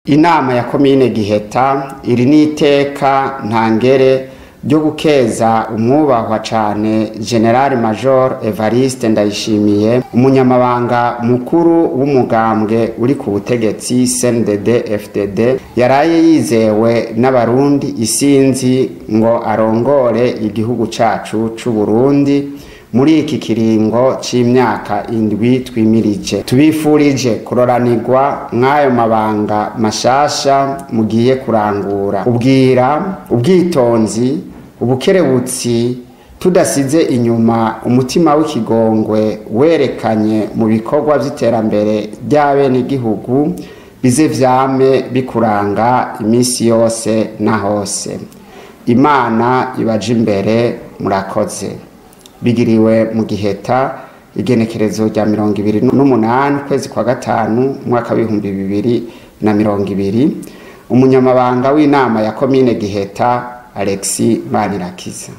Inama ya komine Giheta iri n'iteka ntangere ryo gukeza umwubahwa cane General Major Evariste Ndayishimiye, umunyamabanga mukuru w'umugambwe uri ku butegetsi CNDD FDD, yaraye yizewe n'abarundi isinzi ngo arongore igihugu cacu c'u Burundi muri iki kiringo c'imyaka 7 twimirije. Tubifurije kuroranirwa mw'ayo mabanga mashasha mugiye kurangura. Ubwira, ubwitonzi, ubukerebutsi, tudasize inyuma umutima w'ikigongwe werekanye mu bikorwa vy'iterambere ry'abenegihugu, bize vyame bikuranga iminsi yose na hose. Imana ibaje imbere. Murakoze. Bigiriwe mu Giheta, igenekerezo rya 28 ukwezi kwa gatanu umwaka w'2020. Umunyamabanga w'inama ya komine Giheta, Alexis Manirakiza.